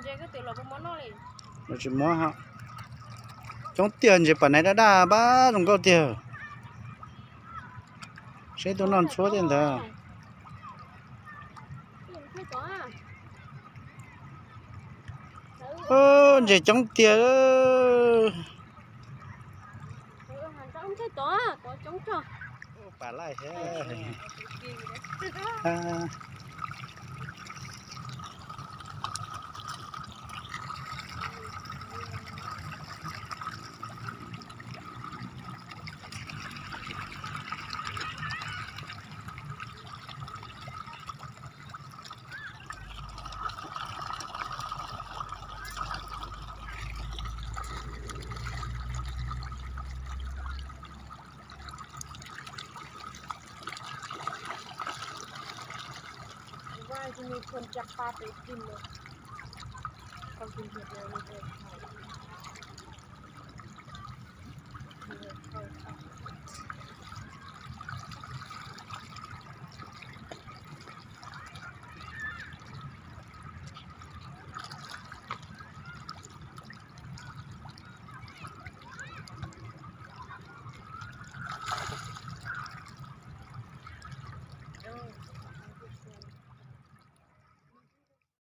Tsis muab, coob tiag, ntses pam naiv daj daj pab zoo nkauj tiag. Seb tuaj noj ntxhuab thiab ntag. Ntses coob tiag. Pam laij thiab.